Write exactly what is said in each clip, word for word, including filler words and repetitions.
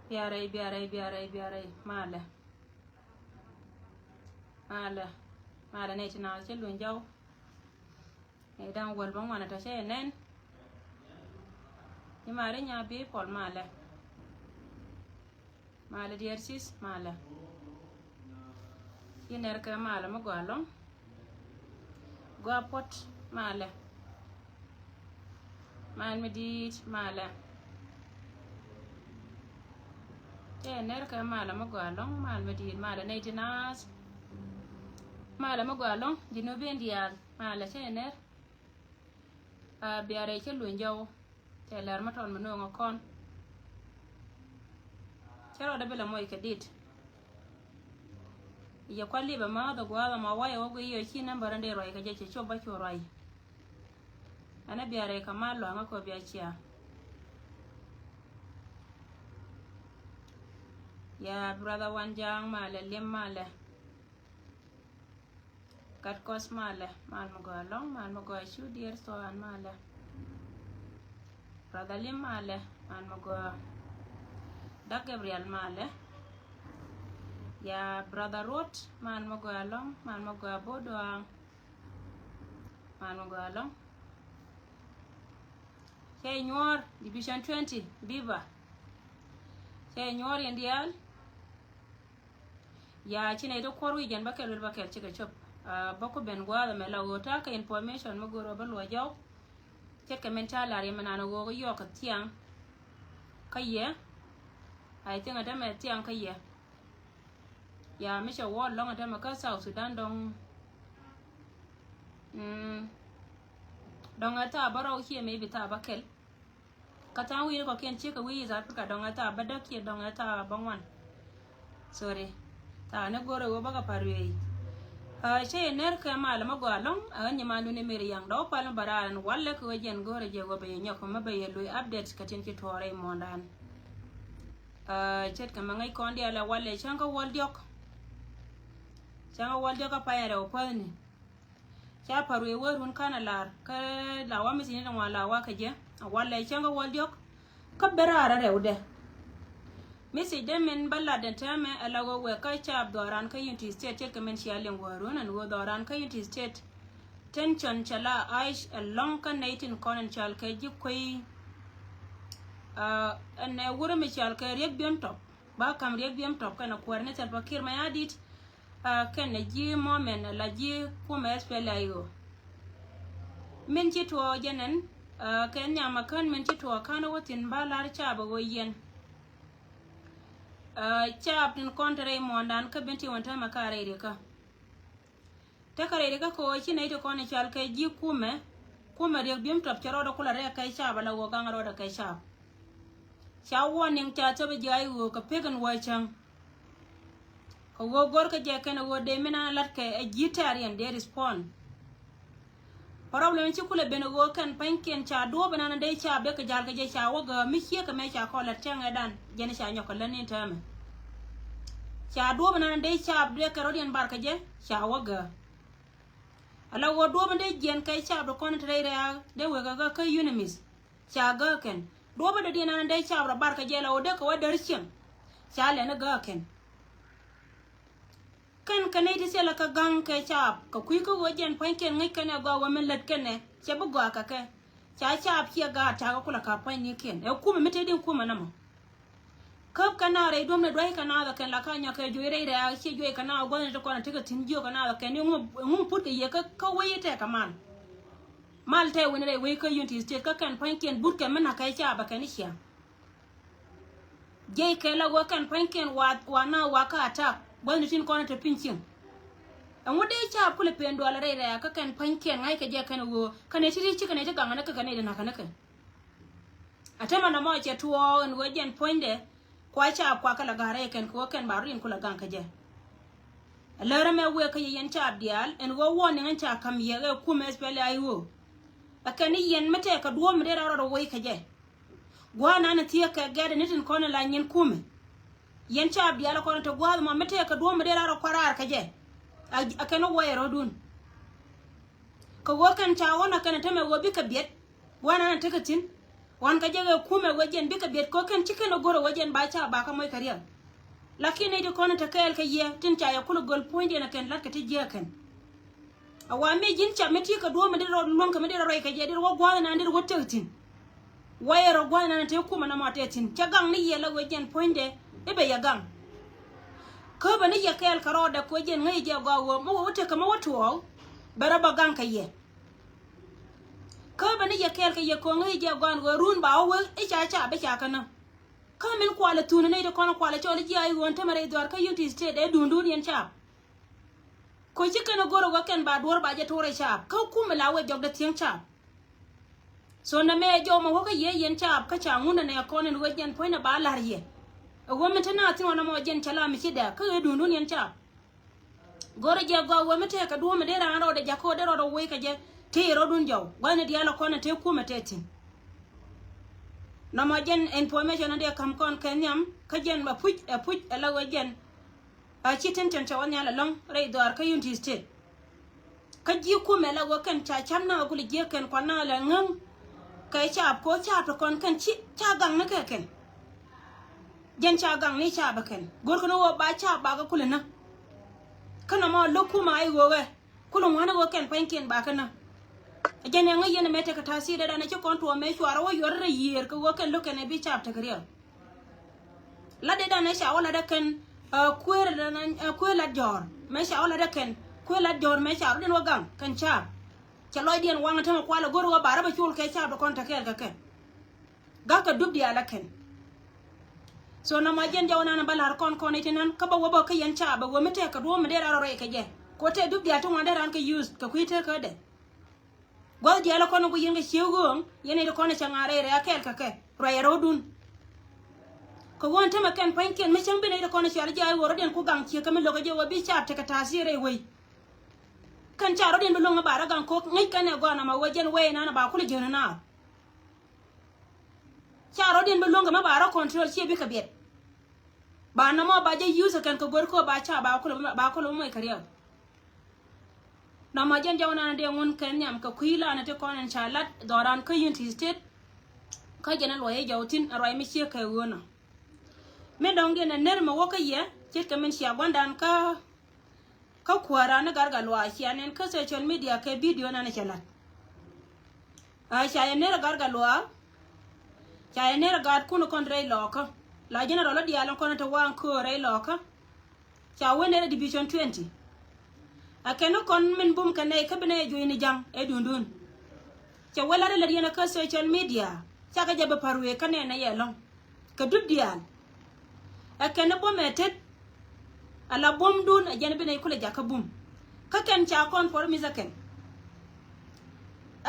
Biarɛy, biarɛy, biarɛy, biarɛy. Malɛ. Malɛ. Malɛ nɛy ti naath cä luny jɔw. Nɛy da̱ŋ wäl bä ŋuan a tɔ̱ cä yɛ nɛn. Ci mari nya bi pɔl malɛ. Malɛ diɛɛr sis malɛ. Ci nɛr kɛ malɛ mi gɔaa lɔ̱ŋ. Gɔaa puɔt malɛ. Mal mi di̱i̱t malɛ. Cɛ nɛr kɛ malɛ mi gɔaa lɔ̱ŋ, mal mi di̱i̱t malɛ nɛy ti naath. Malɛ mi gɔaa lɔ̱ŋ, ji̱ nu ben diaal malɛ cɛ nɛr. A biarɛ cä luny jɔw. Tɛ lɛr ma tɔn mi no̱o̱ŋ a kɔn. Cä rɔɔdɛ bi lɛ mɔc kɛ dit. Yɛ kual liɛpɛ ma ɣɔth a gua̱a̱th a ma wayɛ wä guiy yɛ ci nambär in dee ruac kɛ jɛ cɛ cop ba cu ruac. Ɛn a biarɛ kɛ mal luaŋä kɔ bia cia. Ya brother Wan Ja̱a̱ŋ malɛ, Liɛm malɛ. Gat Kɔs malɛ, mal mi gɔaa lɔ̱ŋ, mal mi gɔaa cu diɛɛr thuan malɛ. Brother Lim malɛ, mal mi gɔaa. Dak Gabriel malɛ. Ya brother Ruot, mal mi gɔaa lɔ̱ŋ, mal mi gɔaa Bodoaŋ. Mal mi gɔaa lɔ̱ŋ. Cɛ nyuɔr Division twenty, Biba. Cɛ nyuɔr yɛn diaal. Ya ci nɛy ti kuɔr wi̱c jɛn bä kɛl, wet bä kɛl cikɛ cop. Ah, bä ku ben gua̱a̱th ɛmɛ la ɣöö ta̱a̱ kɛ information mi go̱o̱r ɣöö bä luɔc jɔw. Ce̱tkɛ min ca lar yɛ mi naan ɣöö yɔɔk kɛ thiaŋ kä yɛ. I think a tämɛ thiaŋ kä yɛ. Ya mi cɛ wä lɔ̱ŋ a tämɛ kä South Sudan dɔ̱ŋ. Mm, dɔ̱ŋ ɛ thaap bärɔw ciɛ, maybe thaap bäkɛl. Kä tha̱a̱ŋ wi̱i̱ni kɔ̱kiɛn ciek kɛ wi̱i̱ East Africa dɔ̱ŋ ɛ thaap bädäk kiɛ dɔ̱ŋ ɛ thaap bäŋuan. Sorry. Thaap ni go̱rɛ ɣöö bäkɛ pa̱r wi̱i̱. Ɛ, cä yɛ ner kɛ mal mä gɔaa lɔ̱ŋ, ɛ, ɣän nyimandun ni Mary Yaŋ dɔ̱k pal mi bä raar ɛn walɛ kɛ ɣöö jɛn go̱rɛ jɛ ɣöö bɛ yɛ nyɔk mä bɛ yɛ luy update kɛ tin ci tuɔɔrɛ i̱ muɔ̱ɔ̱ndan. Ɛ, ce̱tkɛ mɛ ŋäc kɔn diaal ɛ walɛ cäŋ kä wäl diɔ̱k. Cäŋ kä wäl diɔ̱k kä pay ɛn rɛw päthni. Ca pa̱r wëë wä run ka̱n a lar kä la wa mi thi̱n ni ŋuan la wa kä jɛ a walɛ cäŋ kä wäl diɔ̱k. Kä ben raar a rɛwdɛ. Message dee min bä lat den täämɛ ɛ la ɣöö wek kä caap dhɔran kä Unity State ce̱tkɛ min cia liŋ wä run ɛn ɣöö dhɔran kä Unity State. Tension cɛ la ice ɛlɔ̱ŋ kä nɛy tin kɔn ɛn cal kɛ ji̱ kuey. Aa, ɛn ɛ wurɛ mi cal kɛ Riek Biem Top. Ba ka̱m Riek Biem Top kɛn ɛ kuäär ni Salva Kiir Mayardit. Aa, kɛn ɛ ji̱ mɔmɛn ɛ la ji̱ kumɛ S P L A I O. Min ci tuɔɔk jɛ nɛn, aa, kɛ nhiam ɛ kän min ci tuɔɔk ka̱n wä thi̱n ba la̱r caap ɛ ɣöö yɛn. Aa, caap tin kɔn te rɛy muɔ̱ɔ̱ndan kä ben ti wän täämɛ ka rɛy rikä. Tekɛ rɛy rikä kɛ ɣöö ci nɛy ti kɔn i̱ cal kɛ ji̱ kumɛ, kumɛ Riek Biem Top cɛ rɔɔdɛ kulɛ rɛɛk kɛ caap ala ɣöö gaŋ rɔɔdɛ kɛ caap. Ca warning ca thöp i̱ ji̱ I O kɛ pek in wä cäŋ. Kɛ ɣöö go̱rkɛ jɛ kɛn ɣöö dee min an la̱tkɛ ɛ ji̱ tɛ̈riɛn dee respond. Problem ci kulɛ ben ɣöö kɛn pa̱nykiɛn ca duɔ̱ɔ̱p inan dee caap dee kɛ ja̱l kɛ jɛ ca wä gääk mi ciek kɛ mɛ ca kɔn lät cäŋ ɛ dan jɛn ca nyɔk kɛ lät ni täämɛ. Ca duɔ̱ɔ̱p inan dee caap dee kɛ rɔ̱diɛn bar kɛ jɛ ca wä gääk. Ala ɣöö duɔ̱ɔ̱p in dee jiɛn kɛ caap dee kɔn te rɛy rɛ̈ɛ̈k dee wek kɛ gääk kä UNMISS. Ca gääk kɛn. Duɔ̱ɔ̱p in dee diɛn an dee caap rɔ bar kɛ jɛ la ɣöö dee kɛ wä däär cieŋ. Ca lɛn i̱ gääk kɛn. Kɛn kɛ nɛy ti thilɛ kɛ ga̱ŋ kɛ caap kɛ kui̱ kä ɣöö jɛn pua̱nykiɛn ŋäc kɛn ɛ gɔaa wä min lät kɛn ɛ cɛ bi gɔaa kɛ kɛ. Ca caap ciɛ gaat ca kɛ kulɛ ka̱p pua̱nynikiɛn ɛ kumɛ mi tëëdi kumɛ nɔmɔ. Käp kɛ naath rɛy duɔ̱mdɛ dua̱ckɛ naath ɛ kɛn la ka nyɔk kɛ juɔc rɛy rɛ̈ɛ̈k ciɛ juɔc kɛ naath gua̱thni ti kɔn ɛ tekɛ thi̱n jiök kɛ naath ɛ kɛn ni ŋu, ŋu put kɛ yiëë kä, kä wec i̱ tɛɛkɛ mal. Mal tɛɛk wi̱n rɛy wec kä Unity State kä kɛn pua̱nykiɛn butkɛ mi na̱k kɛ caap ɛ kɛn i̱ ciaŋ. Jiɛc kɛ la wä kɛn pua̱nykiɛn wa, wa na wa kä attack. Gua̱thni tin kɔn te piny cieŋ. Ɛŋu dee caap kulɛ pen dual rɛy rɛ̈ɛ̈k kä kɛn pua̱nykiɛn ŋa̱ckɛ jɛ kɛn ɣöö kɛn ɛ ti ti ci kɛn ɛ ti gaŋ ni kɛ kɛn ɛ ti na̱k ni kɛ. A tämɛ nɔmɔ cɛ tuɔɔk ɛn ɣöö jɛn puɔ̱nydɛ kua caap kua kɛ la ga̱r rɛy kɛn kɛ ɣöö kɛn ba rɔ̱diɛn kulɛ gaŋ kɛ jɛ. Ɛ lärä mɛ wëë kä yɛ yɛn caap diaal ɛn ɣöö warning ɛn ca ka̱m yɛ ɛ kumɛ S P L A I O. Ɛ kɛn ni yɛn mi tɛɛkɛ duɔ̱ɔ̱p mi dee rɔɔdɛ woc kɛ jɛ. Gua̱a̱th nan thiek kɛ gɛ̈t ni tin kɔn in la nyin kumɛ. Yɛn caap diaal kɔn te gua̱a̱th mɔ mi tëëk kɛ duɔ̱ɔ̱p mi dee raar ɔ kua̱r raar kɛ jɛ. A, a kɛn ɔ wä yɛ rɔ̱dun. Kɛ ɣöö kɛn ca ɣɔ̱n a kɛn a tämɛ ɣöö bikɛ biɛt. Gua̱a̱th nan a tekɛ thi̱n. Wan kɛ jɛ ɣɛ kumɛ wee jɛn bikɛ biɛt kɔ kɛn ci kɛn ɛ go̱r ɛ wee jɛn ba ca ba kä moc kɛ riɛk. Lakin nɛy ti kɔn in te kɛɛl kɛ yɛ tin ca yɛ kulɛ göl puɔ̱nydiɛn ɛ kɛn la̱t kɛ ti jiäk kɛn. A wa mi ji̱n cap mi ti kɛ duɔ̱ɔ̱p mi dee rɔ luäŋ kɛ mi dee rɔ rɔy kɛ jɛ dee rɔ wä gua̱a̱th inan dee rɔ wä tek thi̱n. Wayɛ rɔ gua̱a̱th inan te kumɛ nɔmɔ te thi̱n cɛ gaŋ ni yɛ la wee jɛn puɔ̱nydɛ i̱ bɛ yɛ gaŋ. Kä bɛ ni yɛ kɛɛl kɛ rɔɔdɛ kɛ wee jɛn ŋäc jɛ gɔaa wee mi wä wä tek kɛ mi wä tuɔɔk. Bɛ rɔ bä gaŋ kɛ yɛ. Kä bɛ ni yɛ kɛɛl kɛ yɛ ko̱ŋ i̱ jɛ gɔaan ɣöö run ba wä wek i̱ ca caap i̱ ca kä nä. Kä min kualɛ thun ni nɛy ti kɔn kualɛ cɔl i̱ ji̱ a i̱ ɣöö ɛn tämɛ rɛy dhuaar kä Unity State ɛ duundun yɛn caap. Koci kɛn ɛ go̱r ɛ wä kɛn ba duɔ̱ɔ̱r ba jɛ to̱r ɛ caap kä kumɛ la wek jɔkdɛ thiäŋ caap. So nɛmɛ ɛ jɔw mɛ wä kä yɛ yɛn caap kä ca ŋun ɛnɛ kɔn ɛn ɣöö jɛn puɔ̱nynɛ ba la̱r yɛ. Ɛ ɣöö min te na thi̱n ɣɔn ɛmɔ jɛn cɛ la mi ci dɛk kä ɣöö duundun yɛn caap. Go̱rɛ jɛ gɔaa wee mi tëë kɛ duɔ̱ɔ̱p mi dee raan rɔɔdɛ jakä wä dee rɔɔdɛ wee kɛ jɛ tëë rɔɔdun jɔw gua̱thni diaal ɛ kɔn ɛ tëë kumɛ tëë thi̱n. Nɔmɔ jɛn information in dee ka̱m kɔn kɛ nhiam kä jɛn ɛ puc ɛ puc ɛ la wee jɛn. A ci tin tin cɛ wä nhial ɛlɔ̱ŋ rɛy dhɔaar kä Unity State. Kä ji̱ kumɛ la wee kɛn ca ca̱p naŋ ɛ kulɛ jiäk kɛn kuan naŋ ɛ lɛ ŋäŋ. Kɛ caap kɛ wä caap ti kɔn kɛn ci ca gaŋ ni kɛ kɛn. Jɛn ca gaŋ ni caap ɛ kɛn go̱rkɛ ni wä ba caap ba kɛ kulɛ nä. Kä nɔmɔ lo̱k kumɛ a i̱ ɣöökɛ kulɛ ŋuani ɣöö kɛn pa̱nykiɛn ba kɛ nä. Ɛ jɛn ɛŋä yɛn ɛmɛ tekɛ ta̱a̱ thiëëdɛ dan ɛ ci kɔn tuɔɔk mɛ cuarɛ wä yuɔrɛ rɛy yiëër kɛ ɣöö kɛn lo̱k kɛn ɛ bi caap tekɛ riɛk. Lat dee dan ɛ ca wä lat ɛ kɛn ɛ kuëër ɛ kuëër lat jɔ̱ɔ̱r mɛ ca wä lat ɛ kɛn kuëër lat jɔ̱ɔ̱r mɛ ca rɔ den wä gaŋ kɛn caap. Cɛ lɔcdiɛn waŋ ɛ tämɛ kualɛ go̱r ɣöö ba rɔ bɛ col kɛ caap dɔ kɔn te kɛɛl kɛ kɛ. Ga̱kä dup diaal ɛ kɛn. So nɔmɔ jɛn jɔw nan bä la̱r kɔn kɔn i̱ ti nan kä bä wä bä kä yɛn caap bɛ wä mi tɛk kɛ duɔ̱ɔ̱p mi dee ran rɔ rɛy kɛ jɛ. Kɛ wä tɛk dup diaal ti ŋuan dee ran kɛ yuth kɛ kui̱ tëk kä dɛ. Gua̱th diaal ɛ kɔn ɛ ku yɛn kɛ ciek ɣööŋ yɛn i̱ ti kɔn ɛ cɛ ŋa̱a̱ rɛy rɛy a kɛɛl kɛ kɛ ruac ɛ rɔ̱dun. Kɛ ɣöö ɛn tämɛ kɛn pua̱nykiɛn mi cäŋ bi nɛy ti kɔn ɛ cɔal i̱ ji̱ a i̱ ɣöö rɔ̱diɛn ku gaŋ ciek kɛ mi lo̱k ɛ jɛ wä bi caap tekɛ ta̱a̱ thiëëd rɛy wei. Kɛn ca rɔ̱diɛn bi luäŋ ɛ ba rɔ gaŋ ko̱k ŋäc kɛn ɛ gɔaa nɔmɔ wee jɛn wee inan ɛ ba kulɛ jiön inan. Ca rɔ̱diɛn bi luäŋ kɛ mi ba rɔ control ciɛ bikɛ biɛt. Ba nɔmɔ ba jɛ use kɛn kɛ go̱r kä ba ca ba kulɛ ba kulɛ moc kɛ riɛk. Nɔmɔ jɛn jɔw nan dee ŋun kɛn nhiam kɛ kui̱ lan ti kɔn in ca lat dhɔran kä Unity State. Kä jɛn a luɔc jɔw thin a ruac mi ciek kɛ ɣöönɔ. Min dɔ̱ŋ diɛn a ner mɛ wä kä yɛ ce̱tkɛ min cia gua̱ndan kä Kä kuääran ni Gatluak cia nɛn kä social media kɛ video nan cɛ lat. A ca yɛ ner Gatluak. Ca yɛ ner Gatkun kɔn rɛy Lɔɔkä. La general diaal kɔn te waŋ köör rɛy Lɔɔkä. Ca wä ner division twenty. A kɛn ni kɔn min bum kɛ nɛy kä bi nɛy juɔ̱cni ja̱ŋ ɛ duundun. Cɛ wä lat ilɛ riɛn kä social media cakɛ jɛ bi pa̱r wëë kä nɛn ɛ yɛ lɔ̱ŋ. Kɛ dup diaal. Ɛ kɛn ni buɔ̱m ɛ tet. Ala buɔ̱mdun ɛ jɛn bi nɛy kulɛ jakä bum. Kä kɛn ca kɔn puɔr mi̱th ɛ kɛn.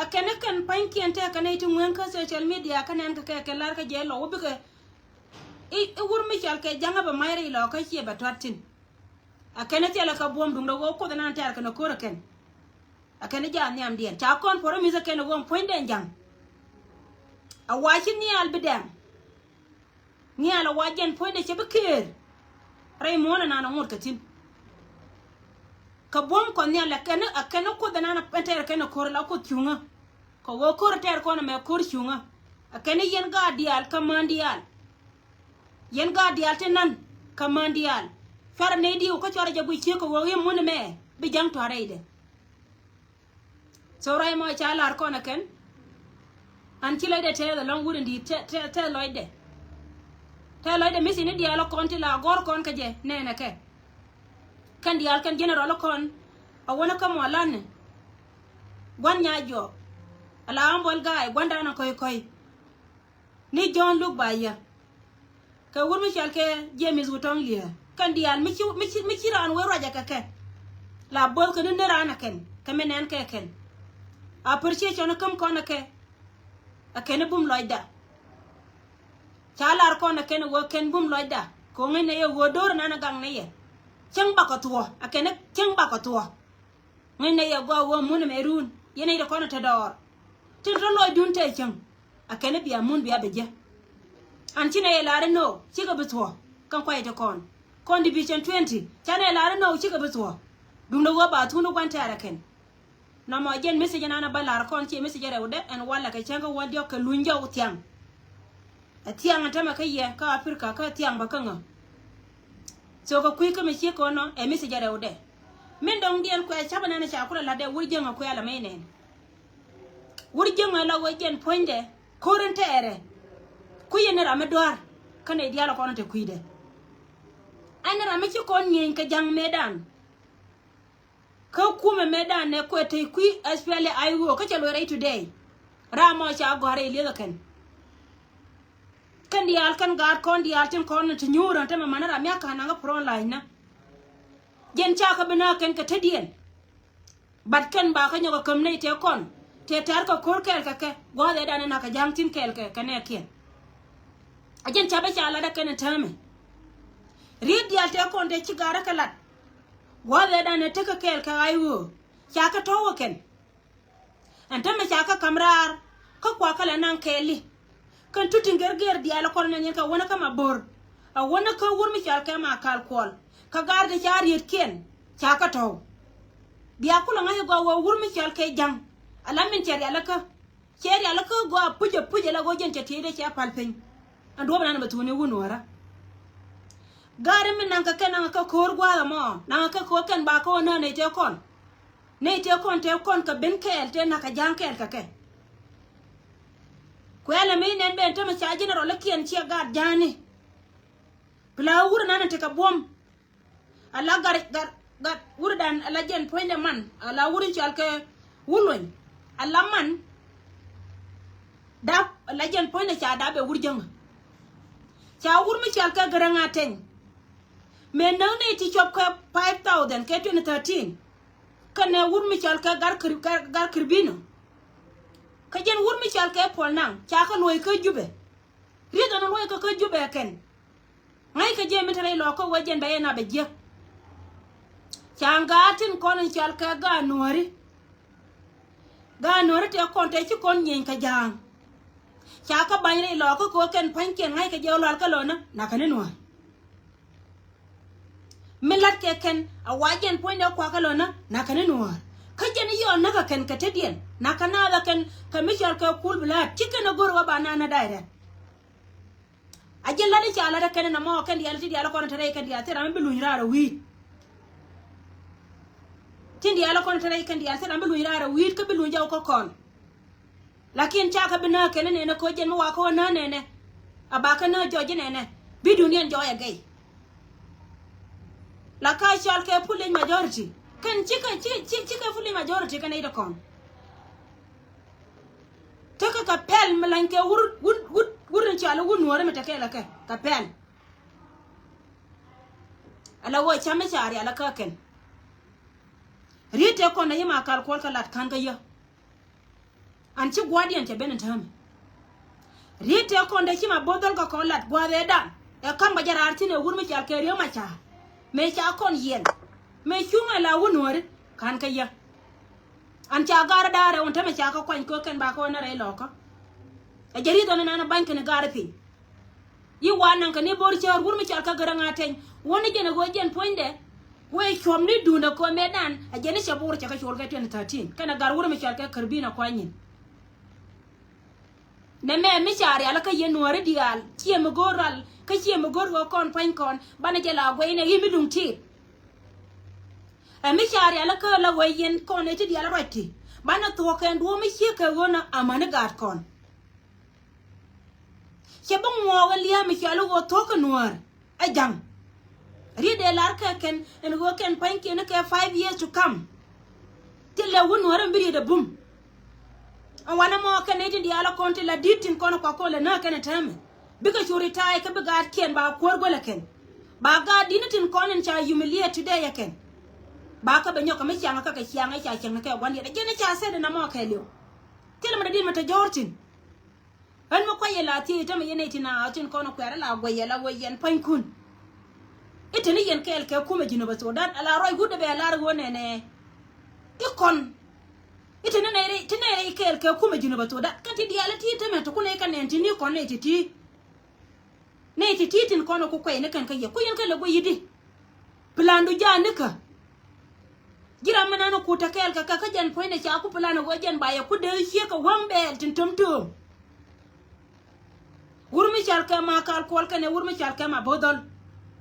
Ɛ kɛn ni kɛn pa̱nykiɛn tɛk kɛ nɛy ti ŋueŋ kä social media kä nɛn kɛ kɛ kɛ lar kä jɛ lɔ wä bikɛ. I̱, i̱ wur mi cɔal kɛ ja̱ŋä bɛ ma̱c rɛy Lɔɔkä ciɛ bɛ tua̱t thi̱n. Ɛ kɛn ni thilɛ kɛ buɔ̱m duŋdɛ ɣöö Kuoth ɛnan tɛ̈r kɛn ɛ ko̱r ɛ kɛn. Ɛ kɛn ni ja̱a̱n nhiamdiɛn ca kɔn puɔr mi̱th ɛ kɛn ɛ ɣöö puɔ̱nydɛ ja̱ŋ. A wa ci nhial bi dɛm. Nhial a wa jɛn puɔ̱nydɛ cɛ bi këër. Rɛy muɔ̱ɔ̱n anan a ŋot kɛ thi̱n. Kɛ buɔ̱m kɔn nhial ɛ kɛn, ɛ kɛn ni Kuoth anan a tɛɛr kɛn ɛ ko̱r la Kuoth cuŋä. Kɛ ɣöö ko̱r tɛɛr kɔn ɛmɛ ko̱r cuŋä. Ɛ kɛn ni yɛn gaat diaal kä män diaal. Yɛn gaat diaal ti nan kä män diaal. Cuarɛ nɛy diw kä cuarɛ jɛ guic ciek kɛ ɣöö i̱ mun ɛmɛ bi ja̱ŋ tua̱r rɛydɛ. So ruac mɔ ca lar kɔn ɛ kɛn. An ci lɔcdɛ tɛth ɛlɔ̱ŋ wut in di̱i̱t tɛ, tɛ, tɛth lɔcdɛ. Tɛth lɔcdɛ mi̱thini diaal ɛ kɔn ti la gɔ̱r kɔn kä jɛ nɛnɛ kɛ. Kɛn diaal kɛn general ɛ kɔn. A wänä kä mɔ lanni. Gua̱n nya juɔk. Ala ambol gaay gua̱ndan ɛ kɔ̱c kɔ̱c. Ni John Luk ba yɛ. Kɛ wut mi cɔal kɛ James Wutɔŋ Liɛ. Kɛn diaal mi ci, mi ci, mi ci raan wee ruacɛ kɛ kɛ. La bo̱th kɛ ni ni raan ɛ kɛn kɛ mi nɛn kɛ kɛn. Appreciation käm kɔn ɛ kɛ. Ɛ kɛn i̱ bum lɔcda. Ca lar kɔn ɛ kɛn ɛ wee kɛn bum lɔcda kɛ ŋäcnɛ yɛ ɣöö do̱r nan ɛ gaŋnɛ yɛ. Cäŋ bakɔ thuɔ̱ ɛ kɛn i̱ cäŋ bakɔ thuɔ̱. Ŋäcnɛ yɛ gɔaa ɣöö mun ɛmɛ run yɛn nɛy ti kɔn ɛ te dɔɔr. Tin tɔ lɔcdun te cäŋ. A kɛn i̱ bia mun bia bi jɛ. An ci nɛ yɛ lar inɔ cikɛ bi thuɔ̱k kɛn kuay ti kɔn. Kɔn division twenty ca nɛ yɛ lar inɔ cikɛ bi thuɔ̱k. Duundɛ ɣöö ba thun i̱ gua̱n tɛɛr ɛ kɛn. Nɔmɔ jɛn message ɛn an a bä lar kɔn ciɛ message ɛ rɛwdɛ ɛn walɛ kɛ cäŋ kä wä diɔ̱k kɛ luny jɔw thiaŋ. Ɛ thiaŋ ɛ tämɛ kä yɛ kä Aprika kä thiaŋ bä kä ŋä. So kɛ kui̱ kä mi ciek kɔn nɔ ɛ mi thiec ɛ rɛwdɛ. Min dɔŋdiɛn kuɛ ca̱pɛ nɛn ɛ ca kulɛ la̱tdɛ wur jiäŋ ɛ kuɛ lɛ mi nɛn. Wur jiäŋ ɛ la wee jiɛn puɔ̱nydɛ ko̱r in tɛɛrɛ. Kui̱ in ram mi dua̱r kä nɛy diaal ɛ kɔn in te kui̱dɛ. Ɛn ram mi ci kɔn ŋi̱eeny kɛ ja̱ŋ mëëdan. Kä kumɛ mëëdan nɛ kuɛ tey kui̱ S P L A I O kä cɛ luɔi rɛy today. Ram mɔ ca gɔ̱a̱r rɛy lieth ɛ kɛn. Kɛn diaal kɛn gaat kɔn diaal tin kɔn ti nyuur ɛn tämɛ man ram mi a ka̱n naŋ kä front line na. Jɛn ca kä bi nääk kɛn kɛ tetdiɛn. But kɛn ba kä nyɔk ɛ käm nɛy tëë kɔn tëë tɛ̈r kɛ ko̱r kɛɛl kɛ kɛ gua̱a̱th ëëdan ɛ na̱k kɛ ja̱a̱ŋ thi̱n kɛɛl kɛ kɛ nɛɛkiɛn. A jɛn ca bä ca lat ɛ kɛn ɛ täämɛ. Riet diaal tëë kɔn tëë ci ga̱rä kɛ lat. Gua̱a̱th ëëdan ɛ tekɛ kɛɛl kɛ ɣa̱c ɣöö ca kɛ tɔ̱w ɛ kɛn. Ɛn tämɛ ca kä ka̱m raar kä kuakä lɛ naŋ kɛɛli. Kɛn tuti ger ger diaal kɔn nɛn yɛn kɛ wänä kä ma bo̱r. A wänä kä wur mi cɔal kɛ ma kal kuɔl kä gaar ti ca rietkiɛn ca kä tɔ̱w. Bia kulɛ ŋa̱c gɔaa wä wur mi cɔal kɛ ja̱ŋ. A la min cɛ rialikä cɛ rialikä gɔaa puc a puc a la ɣöö jɛn cɛ tieyde cɛ pal piny. Ɛn duɔ̱p nan bɛ thuni wun wärä. Gaari mi naŋ kɛ kɛ naŋ kɛ ko̱o̱r gua̱a̱th ɛmɔ naŋ kɛ ko̱o̱r kɛn ba kä wä nään nɛy tëë kɔn. Nɛy tëë kɔn tëë kɔn kɛ ben kɛɛl tëë na̱k kɛ ja̱a̱ŋ kɛɛl kɛ kɛ. Kuɛɛlɛ mi nɛn ben tämɛ ca general ikiɛn ciɛ gaat ja̱a̱ni. Pla wur nan tekɛ buɔ̱m. Ala gar gar gar wurdan ala jɛn puɔ̱nydɛ man ala wur cɔal kɛ wuluny. Ala man dap ala jɛn puɔ̱nydɛ ca dap bɛ wur jäŋä. Ca wur mi cɔal kɛ gäräŋ a teny. Mëë näk nɛy ti cuɔp kɛ five thousand kɛ twenty thirteen. Kɛnɛ wur mi cɔal kɛ gar kir gar gar kirbino. Kä jɛn wur mi cɔal kɛ puɔl naŋ ca kä luɔ̱c kä jupɛ. Riet ɛn luɔ̱c kä kä jupɛ kɛn. Ŋa̱ckɛ jɛ mi te rɛy lɔɔkä wee jɛn bɛ yɛn a bɛ jiäk. Ca ŋa̱a̱t tin kɔn in cɔal kɛ gaat nuääri. Gaat nuääri tëë kɔn tëë ci kɔn nyieny kɛ ja̱a̱ŋ. Ca kä ba̱ny rɛy lɔɔkä kɛ wee kɛn pa̱nykiɛn ŋa̱ckɛ jɛ wä lual kä lɔnä nakä ni nuäär. Mi la̱t kɛ kɛn a wa jɛn puɔ̱nydɛ kuakä lɔnä nakä ni nuäär. Kä jɛn i̱ yɔɔn näkä kɛn kɛ tetdiɛn nakä naath ɛ kɛn kɛ mi cɔal kɛ kul bi la̱a̱t ci kɛn ɛ go̱r wä ba naan ɛ da̱a̱y rɛ̈t. A ji̱n la̱t i̱ ca la̱t ɛ kɛn ɛn ɛmɔ kɛn diaal ti diaal ɛ kɔn ɛ te rɛy kɛn diaal thil ram mi bi luny raar ɛ wi̱i̱t. Tin diaal ɛ kɔn ɛ te rɛy kɛn diaal thil ram mi bi luny raar ɛ wi̱i̱t kä bi luny jɛ wä kä kɔn. Lakin ca kɛ bi nääk kɛn ɛ nɛnɛ ko̱ jɛn mi wa kä wä nääk nɛnɛ. A ba kɛ nääk jɔc ɛ nɛnɛ bi duniɛn jɔɔc ɛ gɛy. La ka cɔal kɛ foolish majority kɛn cikɛ ci ci cikɛ foolish majority kɛn ɛ i̱ dɛ kɔn. Tekɛ kɛ pɛl mi lany kɛ wur wur wur wur in cɔal i̱ wur nuɔ̱ɔ̱ri mi tekɛ lɛ kɛ kɛ pɛl. Ala wä cam mi ca rial akä kɛn. Riet tëë kɔn na yɛ ma kal kuɔl kɛ lat ka̱n kä yä. An ci gua̱diɛn cɛ ben in täämɛ. Riet tëë kɔn dee ci ma bo̱th dhɔl kɛ kɔn lat gua̱a̱th ëëdan ɛ ka̱n bä jɛ raar thi̱n ɛ wur mi cɔal kɛ riek ma ca̱a̱r. Mëë ca kɔn yiɛn mëë cuŋ ɛ la wä nuääri ka̱n kä yä. An ca ga̱r da̱a̱r ɛ wun tämɛ ca kä kuany kɛ kɛn ba kä wä nä rɛy lɔɔkä. Ɛ jɛ riet ɣän in an ɛ ba̱ny kɛn ga̱r piny. Yi wa naŋ kɛ ni bo̱r cäär wur mi cɔal kɛ gärä ŋa̱ teny wä ni jɛn ɛ ɣöö jɛn puɔ̱nydɛ. Wee cuɔ̱m ni duundɛ kɛ mëëdan a jɛn ni cɛ bo̱r cɛ kɛ col kɛ twenty thirteen kɛn ɛ gar wur mi cɔal kɛ kärbin ɛ kuany nyin. Nɛ mɛ mi ca rial kä yɛn nuääri diaal ciɛ mi go̱o̱r ral kä ciɛ mi go̱o̱r ɣöö kɔn pua̱ny kɔn banɛ jɛ la guɛy nɛ yi mi duŋ tiit. Ɛ mi ca rial kä la guɛy yɛn kɔn ɛ ti diaal ruac ti banɛ thuɔ̱k kɛn duɔ̱ɔ̱m mi ciek kɛ ɣöö nä amäni gaat kɔn. Cɛ bi ŋuɔɔk ɛ lia̱a̱ mi cɔal i̱ ɣöö thuɔ̱k kɛ nuäär. Ɛ ja̱ŋ. Riet dee lar kɛ kɛn ɛn ɣöö kɛn pa̱nykiɛn kɛ five years to come. Thilɛ wä nuäärä mi bi riet ɛ bum. Ɛn wanɛ mɔ kɛn nɛy tin diaal ɛ kɔn ti la di̱t tin kɔn ɛ kuak kɔn lɛ nääk kɛn ɛ täämɛ bikɛ cu retire kä bi gaatkiɛn ba kuäär guälɛ kɛn. Ba gaat di̱t ni tin kɔn in ca humiliate today ɛ kɛn. Ba kä bɛ nyɔk kɛ mi ciaŋ kä kɛ ciaŋ ɛ ca ciaŋ ni kɛ gua̱n diɛt ɛ jiɛn ɛ ca sɛt ɛn ɛmɔ kɛɛliw. Thilɛ mi dee di̱t mi te jɔ̱ɔ̱r thi̱n. Ɣän mi kuay yɛ la thiec i̱ tämɛ yɛn nɛy tin a tin kɔn kuɛ̈r ala guɛy yɛ la wee yɛn pua̱nykun. I̱ te ni yɛn kɛɛl kɛ kumɛ Jinub Sudan ala ruac wut dee bɛ lar ɣöö nɛnɛ. I̱ kɔn i̱ te ni nɛy rɛy ti nɛy rɛy kɛɛl kɛ kumɛ Jinub Sudan kɛn ti diaal i̱ ti tämɛ ti kun nɛy kɛ nɛn ti ni kɔn nɛy ti ti. Nɛy ti ti tin kɔn ku kuɛy ni kɛn kä yɛ ku yɛn kɛ lɛ guɛy i̱di. Plandu ja̱a̱n nikä. Ji̱ ram mi nan ku te kɛɛl kɛ kɛ kä jɛn puɔ̱nydɛ ca ku plan ɣöö jɛn ba yɛ ku dee ciek kɛ wäŋ bɛɛl tin töm tööm. Wur mi cɔal kɛ Makal Kuɔl kɛnɛ wur mi cɔal kɛ Mabo̱o̱th Dhɔl.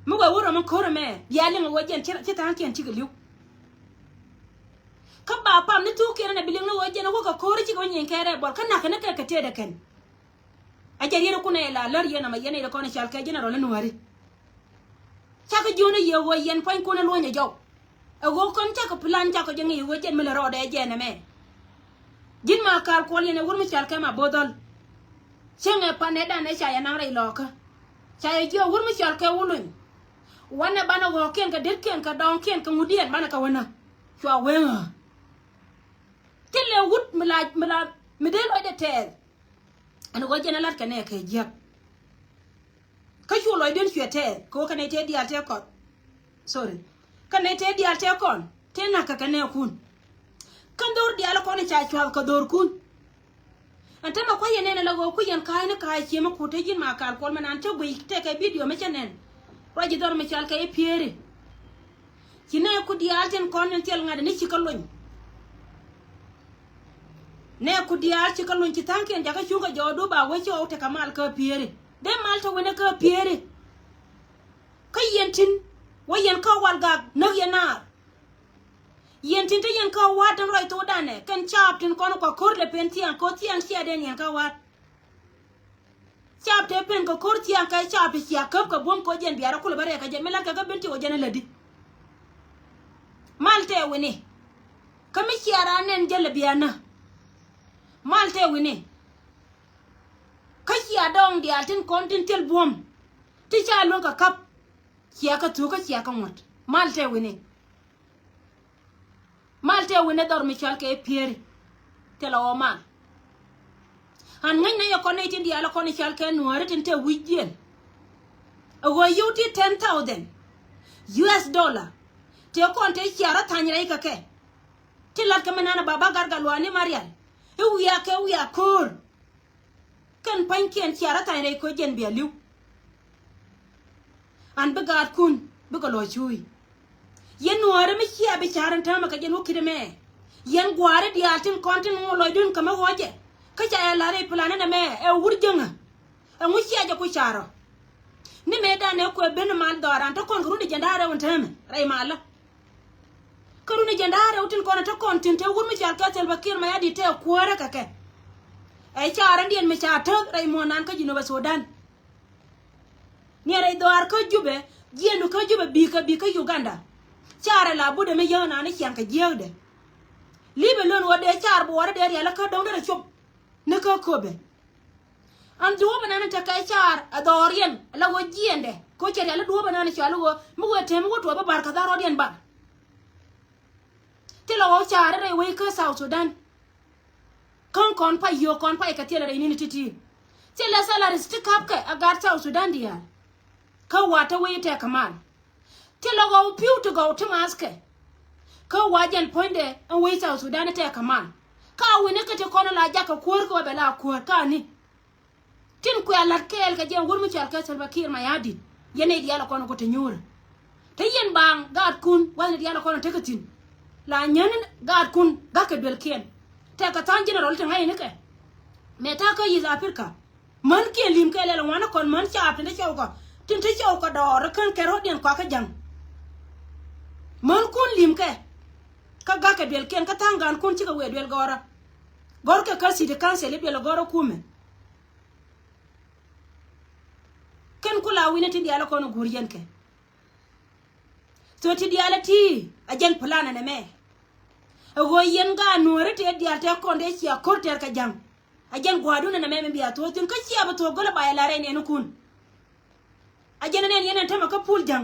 Mi wee wur rɔm in ko̱r ɛmɛ bia liŋ ɛ ɣöö jɛn ci, ci tha̱a̱ŋkiɛn cikɛ li̱w. Kä ba pam ni thuukiɛn ɛn ɛ bi liŋ ni ɣöö jɛn ɛ wä kɛ ko̱r cikɛ wä nyieny kɛ rɛɛ buɔl kä na̱k kɛn ɛ kɛ kɛ tëëdɛ kɛn. A jɛ riet ɛ kun ɛ la lär yɛn ɛmɛ yɛn ɛ kɔn ɛ cɔal kɛ General in Nuääri. Cakɛ jiön ɛ yiëë ɣöö yɛn pua̱nykun ɛ luɔ̱ny ɛ jɔw. Ɛ ɣöö kɔn cakɛ plan cakɛ jɛ ŋi̱i̱c ɣöö jɛn mi lɛ rɔɔdɛ jɛn ɛmɛ. Ji̱n Makal Kuɔl yɛn ɛ wur mi cɔal kɛ Mabo̱o̱th Dhɔl. Cäŋɛ panɛ danɛ ca yɛ naŋ rɛy lɔɔkä. Ca yɛ jiök wur mi cɔal kɛ Wuluny. Wanɛ banɛ ɣɔ̱ɔ̱kiɛn kɛ detkiɛn kɛ dɔɔŋkiɛn kɛ ŋudiɛn banɛ kɛ wänä. Cua weŋä. Thilɛ wut mi la, mi la, mi dee lɔcdɛ tɛɛth. Ɛn ɣöö jɛn ɛ la̱t kɛ nɛɛkɛ jiäk. Kä cu lɔcdiɛn cuɛ tɛɛth kɛ ɣöö kɛ nɛy tëë diaal tëë kɔth. Sorry. Kɛ nɛy tëë diaal tëë kɔn tëë na̱k kɛ kɛ nɛɛkun. Kä dho̱r diaal kɔn ca cua̱th kɛ dho̱rkun. Ɛn täämɛ kua̱c yɛn nɛn ala ɣöö kui̱ yɛn ka̱a̱cni ka̱a̱c cië mi kut te ji̱n Makal Kuɔl mi naan cä guic tëëkɛ bidio mi cä nɛn. Ruac ji̱ dhɔr mi cɔal kɛ i̱ Pieri. Ci nɛɛku diaal tin kɔn in thil ŋa̱t ni ci kä lony. Nɛɛku diaal ci kä lony ci tha̱a̱ŋkiɛn jakä cuŋ kɛ jɔɔdu ba wee ci ɣɔw tekɛ mal kä Pieri. Dee mal te wi̱nɛ kä Pieri. Kä yɛn tin wä yɛn kä wal gak näk yɛn naar. Yɛn tin te yɛn kä wa̱a̱t tin ruac thokdanɛ kɛn caap tin kɔn kua ko̱r lɛ pen thiaŋ ko̱r thiaŋ ciɛ den yɛn kä wa̱a̱t. Caap te pen kɛ ko̱r thiaŋ kɛ caap ti cia käp kɛ buɔ̱m ko̱ jɛn biarä kulɛ bä rɛɛk kɛ jɛ mi la̱t kɛ kä ben ti wä jɛn ɛ lätdi. Mal tɛ wi̱ni. Kä mi cia raan nɛn jälɛ bianä. Mal tɛ wi̱ni. Kä cia dɔɔŋ diaal tin kɔn tin thil buɔ̱m. Ti ca luäŋ kɛ käp. Cia kɛ thuk kä cia kɛ ŋuɔ̱t. Mal tɛ wi̱ni. Mal tɛ wi̱nɛ dhɔr mi cɔal kɛ Pieri. Thilɛ ɣɔw mal. An ŋäcnɛ yɛ kɔn nɛy tin diaal kɔn i̱ cɔal kɛ Nuääri tin te wi̱cdiɛn. Ɛ ɣöö yio̱w ti ten thousand U S dollar. Tëë kɔn tëë cia rɔ tha̱ny rɛy kɛ kɛ. Ti la̱t kɛ mi naan ɛ baba Gatgal Luaani Marial. I̱ wiaa kɛ wiaa ko̱o̱r. Kɛn pa̱nykiɛn cia rɔ tha̱ny rɛy ko̱ jɛn bia li̱w. An bi gaatkun bikɛ lɔ cuuc. Yɛn Nuääri mi cia bi ca̱r in täämɛ kɛ jɛn wä ki̱t ɛmɛ. Yɛn gua̱a̱ri diaal tin kɔn tin ŋuɔ lɔcdun kɛ mi ɣɔ̱cɛ. Kä ca yɛ la̱r i̱ plan in ɛmɛ ɛ wur jäŋä. Ɛŋu cia jɛ ku ca̱r ɔ? Ni mëëdan ɛ kuɛ ben mal dhɔaaran te kɔn kɛ run i̱ jɛn da̱a̱r rɛw in täämɛ rɛy malä. Kä run i̱ jɛn da̱a̱r rɛw tin kɔn ɛ te kɔn thi̱n te wur mi cɔal kɛ Salva Kiir Mayardit te kuäärä kɛ kɛ. Ɛ ca̱r ɛn diɛn mi ca täk rɛy muɔ̱ɔ̱nan kä Jinubä Sudan. Niɛ rɛy dhɔaar kä Jubɛ, jiɛɛnu kä Jubɛ bi̱i̱ kä bi̱i̱ kä Uganda. Ca̱r ɛ la butdɛ mi yäŋ naan i̱ ciaŋ kɛ jiääkdɛ. Li̱pɛ lön ɣöö dee ca̱r buɔɔrä dee rial kä dɔ̱ŋ derɛ cop ni kä köpɛ. An duɔ̱ɔ̱pɛ naan in tekɛ ca̱r ɛ dhɔɔriɛn ala ɣöö jiɛɛndɛ kɛ ɣöö cɛ rial i̱ duɔ̱ɔ̱pɛ naan in cɔal i̱ ɣöö mi wëë tɛm i̱ wä tuɔɔk bi bar kɛ dha̱r rɔ̱diɛn bar. Thilɛ ɣɔw ca̱r rɛy wec kä South Sudan. Kä kɔn pay yio̱o̱k kɔn pay kɛ thilɛ rɛy ni̱n ti̱ti̱. Thilɛ salaries ti ka̱pkɛ a gat South Sudan diaal. Kä wa̱a̱ te wec tɛk kɛ mal. Thilɛ ɣɔw pi̱w ti gɔw ti maaskɛ. Kä wa̱a̱ jɛn puɔ̱nydɛ ɛn wec South Sudan tɛk kɛ mal. Ka wi̱ni kä ti kɔn la jakä kuäär kɛ wä bɛ la kuäär ka ni. Tin kuɛ la̱t kɛɛl kɛ jɛ wur mi cɔal kɛ Salva Kiir Mayardit. Yɛn nɛy diaal ɛ kɔn ɛ ku te nyuurä. Te yɛn baaŋ gaatkun gua̱thni diaal ɛ kɔn ɛ tekɛ thi̱n. La nyäni gaatkun ga̱kɛ duelkiɛn. Tɛkɛ tha̱a̱ŋ general ti ŋa̱cni kɛ. Mëë ta̱a̱ kä East Africa. Män kiɛn li̱m kɛ lɛl ŋuan ɛ kɔn män caap tin te cɔw kɔ. Tin te cɔw kɔ dɔɔr ɛ kän kɛ ro̱diɛn kɔakä ja̱ŋ. Män kun li̱m kɛ. Kä ga̱kɛ duelkiɛn kä tha̱a̱ŋ gaatkun cikɛ wëë duel gɔ̱rä. Gɔ̱rkɛ kä city council i̱ duel gɔ̱rä kumɛ. Kɛn ku la wi̱ni ti diaal kɔn guur yɛn kɛ. Thok ti diaal ti a jɛn plan ɛn ɛmɛ. Ɛ ɣöö yɛn gaat Nuääri tëë diaal tëë kɔn dee cia ko̱r tɛɛr kɛ ja̱ŋ. A jɛn gua̱a̱dun ɛn ɛmɛ mi bia thuɔ̱ɔ̱th thi̱n kä cia bi thuɔ̱ɔ̱k gölä ba yɛ la rɛy nɛɛni kun. A jɛn ɛn ɛn yɛn ɛn tämɛ kä pul ja̱ŋ.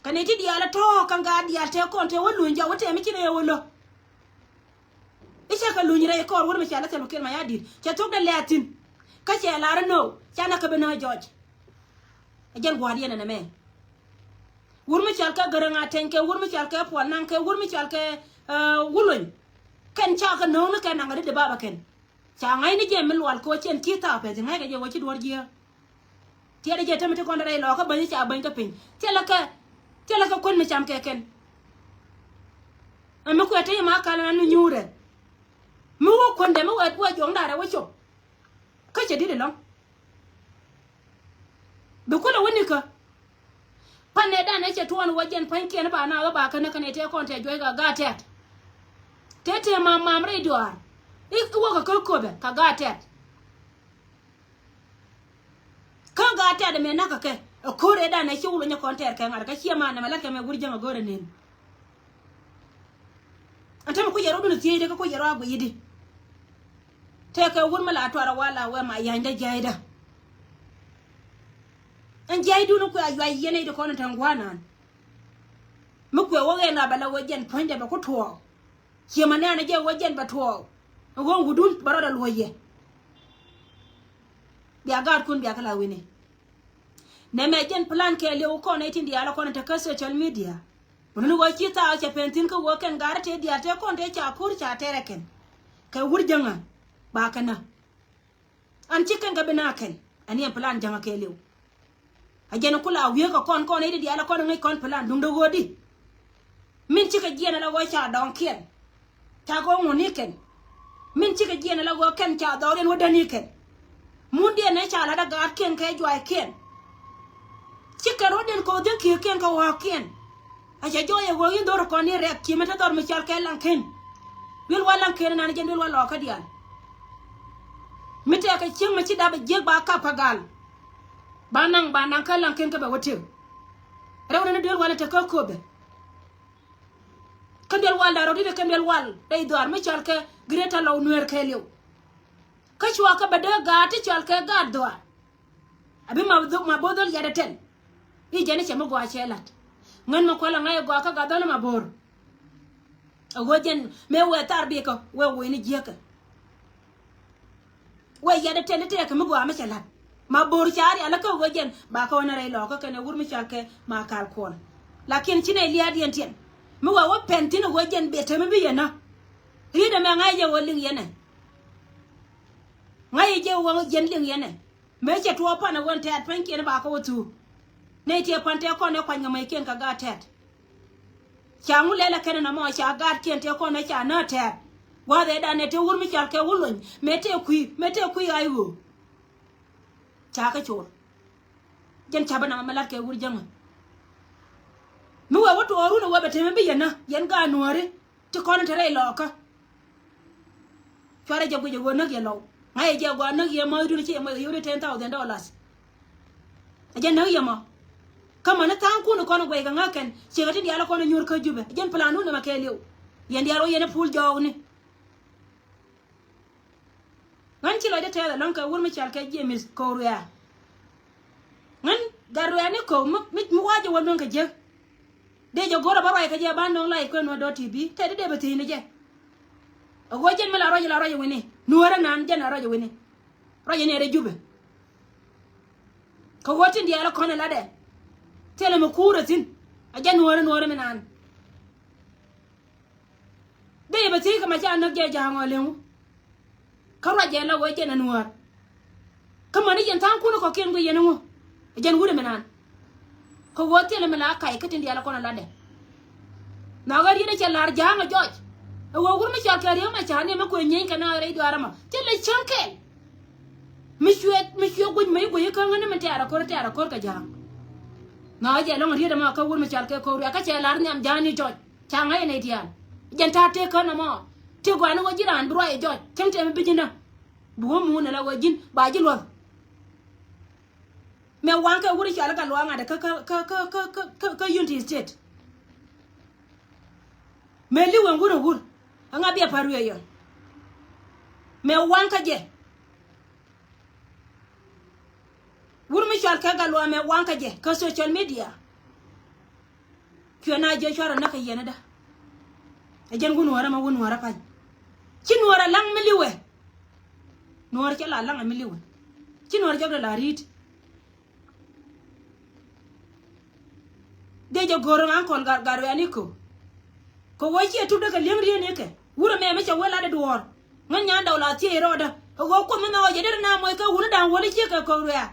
Kɛ nɛy ti diaal ɛ tɔ̱ɔ̱k kɛ gaat diaal tëë kɔn tëë wä luny jɔak wä tɛm i̱ ci nɛy ɛ wä lo̱. I̱ cɛ kɛ luny rɛy kɔɔr wur mi ca la Salva Kiir Mayardit cɛ thok dee lɛ̈ɛ̈th thi̱n. Kä cɛ lar i̱ nöö ca nɛ kä bi nääc jɔc. Ɛ jɛn gua̱a̱r yɛn ɛn ɛmɛ. Wur mi cɔal kɛ Gäräŋ Ateny kɛ wur mi cɔal kɛ Puɔl Naŋ kɛ wur mi cɔal kɛ, eh, Wuluny. Kɛn ca kɛ nööŋ ni kɛn naŋ kɛ ri di bapɛ kɛn. Ca ŋa̱cni jɛ mi lual kɛ wä cɛn ci thaak pɛth i̱ ŋa̱ckɛ jɛ wä ci duɔ̱ɔ̱r jiääk. Tiɛt jɛ tɛm ti kɔn rɛy lɔɔkä bäny ca bäny kä piny. Thilɛ kɛ, thilɛ kɛ kuän mi cam kɛ kɛn. Ɛ mi kuɛ te yɛ ma kal ɛn ni nyuurɛ. Mi wä kuändɛ mi wɛ, wä juɔ̱ŋ da̱rɛ wä cop. Kä cɛ di̱t ɛlɔ̱ŋ. Bi kulɛ wä nikä. Pan nɛ dan ɛ cɛ tuɔɔn wä jɛn pa̱nykiɛn ba na wä ba kä näk kä nɛ tëë kɔn tëë juɔc kɛ gaat tɛt. Tëë tëë mam mam rɛy duaar. I̱ wä kɛ kä köpɛ kɛ gaat tɛt. Kä gaat tɛt ɛmɛ näk kɛ kɛ ɛ ko̱r ɛ dan ɛ ci wä luny ɛ kɔn tɛɛr kɛ ŋa̱t kä ciɛ man nɛmɛ la̱t kɛ mɛ wur jäŋ ɛ go̱r ɛ nen. Ɛn tämɛ kui̱ yɛ rɔ̱dun thiecdä kä kui̱ yɛ rɔ a guiyidi. Tëëkɛ wur mi la tuarɛ wal a wee ma ya̱nydä jiaydä. Ɛn jiaydun kuɛ a yuay yɛn i̱ ti kɔn in te ŋuanan. Mi kuɛ wä ɣɛn a bɛ la wee jɛn puɔ̱nydɛ bɛ ku tuɔɔk. Ciɛ ma nɛɛnɛ jɛ wee jɛn bɛ tuɔɔk. Ɛn ɣöö wutdun bɛ rɔɔdɛ luɔ̱c yɛ. Bia gaatkun bia kä la wi̱ni. Nɛmɛ jɛn plan kɛɛliw kɔn i̱ tin diaal kɔn in te kä social media. Wuni ni ɣöö ci thaak cɛ pen thi̱n kä ɣöö kɛn gaari tëë diaal tëë kɔn tëë ca ko̱r ca tɛrɛ kɛn. Kɛ wur jäŋä ba kɛn ɛ. An ci kɛn kɛ bi na kɛn. Ani ɛn plan jäŋä kɛɛliw. A jɛn kula a wiee kɛ kɔn kɔn i̱ di diaal kɔn ŋäc kɔn plan duundɛ ɣöödi. Min cikɛ jiɛn ala ɣöö ca dɔŋkiɛn. Ca kɛ ŋuni kɛn. Min cikɛ jiɛn ala ɣöö kɛn ca dhɔriɛn wä däni kɛn. Mundiɛn ɛ ca lat a gaatkiɛn kɛ juaykiɛn. Cikɛ rɔ̱diɛn kɛ wä dhiek kiëëkiɛn kɛ wäkiɛn. A cɛ jɔɔyɛ ɣöö in dho̱r kɔn ni rɛk cië mi te dhɔr mi cal kɛ laŋken. Duel wa laŋken nan jɛn duel wa lɔɔkä diaal. Mi tɛɛkɛ cieŋ mi ci dap a jiek ba kap kɛ gal. Ba naŋ ba naŋ kä laŋken kä bɛ wä tëk. Rɛw ni duel wa lɛ te kä köpɛ. Kɛn duel wal da̱rɔ dit kɛn duel wal rɛy dhuaar mi cɔal kɛ Greater Lou Nuer kɛɛliw. Kä cua kɛ bɛ dee gaat ti cɔal kɛ gaat dhuaar. A bi ma dhuk ma bo̱o̱th dhɔl yat ɛ tɛl. I̱ jɛn i̱ cɛ mi gɔaa cɛ lat. Ŋän mi kuäl a ŋa̱c ɛ gɔaa kä gat dhɔl ma bo̱o̱r. A ɣöö jɛn mëë wëë thar bikɛ wëë woc ni jiäkä. Wëë yat ɛ tɛl i̱ tëëkɛ mi gɔaa mi cɛ lat. Ma bo̱o̱r ca rial ikä ɣöö jɛn ba kä ɣän rɛy lɔɔkä kɛnɛ wur mi cɔal kɛ ma kal kuɔl. Lakin ci nɛy lia̱a̱diɛn tiɛn mi wëë wä pɛn thi̱n ɣöö jɛn bɛ tɛm mi bi yɛn nä. Riet ɛmɛ ŋa̱c jɛ ɣöö liŋ yɛn ɛ. Ŋa̱c jɛ ɣöö jɛn liŋ yɛn ɛ. Mëë cɛ tuɔɔk pan ɛ ɣöö tɛ̈t pa̱nykiɛn ba kä wä thuuk. Nɛy tiɛ pan tɛ̈ kɔn ɛ kuany kɛ mäckiɛn kɛ gaat tɛ̈t. Ca ŋu lɛl ɛ kɛn ɛn ɛmɔ ca gaatkiɛn tëë kɔn ɛ ca nääk tɛ̈ɛ̈t. Gua̱a̱th ɛ dan ɛ tëë wur mi cɔal kɛ wur lony mëë tëë kui̱ mëë tëë kui̱ ɣa̱c ɣöö. Ca kɛ cor. Jɛn ca̱pä namɛ mɛ la̱t kɛ wur jäŋä. Mi wee wä tuɔɔk run ɛ wee bɛ temɛ bi yɛn nä yɛn gaat nuääri. Ti kɔn in te rɛy lɔɔkä. Cuarɛ jɛ guic ɛ ɣöö näk yɛ lɔw ŋa̱cɛ jɛ gɔaa näk yɛ mäthdun ci yɛ mɔc kɛ yio̱w ni ten thousand dollars. Ɛ jɛn näk yɛ mɔ. Kä mäni tha̱a̱ŋkun kɔn guɛc kɛ ŋäk kɛn ciekɛ tin diaal kɔn nyuur kä Jupɛ ɛ jɛn plan dun ɛmɛ kɛɛliw. Yɛn diaal wä yɛn ɛ pul jɔɔkni. Ŋän ci lɔcdä tɛth ɛlɔ̱ŋ kɛ wur mi cɔal kɛ James Koruɛ̈ɛ̈. Ŋän gat ruɛ̈ɛ̈ni ko̱k mi, mi, mi wa̱a̱ jɛ wä lueŋ kɛ jiäk. Dee jɛ go̱r ɛ bä ruac kɛ jɛ ba nöŋ la i̱ kuɛ nuɔ̱t dɔ̱t ti bi tɛt dee bɛ thiecni jɛ. Ɛ ɣöö jɛn mi la ruac la ruac wi̱ni nuäärä nan jɛn la ruac wi̱ni. Ruac ni ɛ dee Jupɛ. Kɛ ɣöö tin diaal kɔn ɛ latdɛ. Thilɛ mi kuurɛ thi̱n. Ɛ jɛn nuäärä nuäärä mi nan. Dee yɛ bɛ thiec kɛ ma ca näk jɛ ja̱a̱ŋ ɔ leŋu. Kä ruac jɛ la ɣöö jɛn ɛ nuäär. Kä mäni yɛn tha̱a̱ŋkun kɔ̱kiɛn guic yɛn ŋu. Ɛ jɛn wut ɛmɛ naan. Kɛ ɣöö thilɛ mi la kac kä tin diaal kɔn ɛ latdɛ. Nhɔakä riet ɛ cɛ la̱r ja̱a̱ŋ ɛ jɔc. Ɛ ɣöö wut mi cɔal kɛ Riek Machar ni mi kuëë nyieeny kɛ na rɛy duaar ɛmɔ thilɛ cäŋ kɛl. Mi cuɛ mi cuɛ guic mi guic ikä ŋäni mi tɛ̈r ɛ ko̱r tɛ̈r ɛ ko̱r kɛ ja̱a̱ŋ. Nhɔakä jɛ lɔ̱ŋ riet ɛmɔ kä wut mi cɔal kɛ Ko̱r Riak kä cɛ la̱r nhiam ja̱a̱ŋ ni jɔc. Ca ŋa̱c ɛ nɛy diaal. Jɛn ta̱a̱ tëë kän ɛmɔ. Tëë gɔaa ni ɣöö ji̱ raan bi ruac ɛ jɔc cäŋ tɛm bi ji̱n däŋ. Bi wä muun ala ɣöö ji̱n ba ji̱ luɔ̱th. Mɛ waŋ kɛ wur i̱ cɔal i̱ Gatluak Ŋa̱t kä kä kä kä kä kä kä Unity State. Mɛ li̱w ɛn wur ɛ wur. Ɛŋa biɛ pa̱r wiɛ yɔn. Mɛ waŋ kä jɛ. Wur mi cɔal kɛ Gatluak mɛ waŋ kä jɛ kä social media. Cuɛ na jɛ cuarɛ näk kɛ yɛn ida. Ɛ jɛn wun wärä ma wun wärä pa̱ny. Ci nuɔrɛ laŋ mi li̱wɛ. Nuɔrɛ cɛ la laŋ mi li̱wɛ. Ci nuɔrɛ jɔkdɛ la ri̱t. Dee jɛ go̱r ŋa̱ŋ kɔl gat gat wiani ko. Kɛ wä ciɛ tup dee kɛ li̱eŋ riet ni kɛ wurɛ mɛ mi cɛ wee lat i̱ duɔ̱ɔ̱r. Ŋän nyan dɔw la thiec rɔɔdä kɛ ɣöö kuoth mi mɛ ɣɔw jɛ derɛ na moc kɛ wuni da̱ŋ wäli ciek kɛ kɔk ruɛ̈ɛ̈.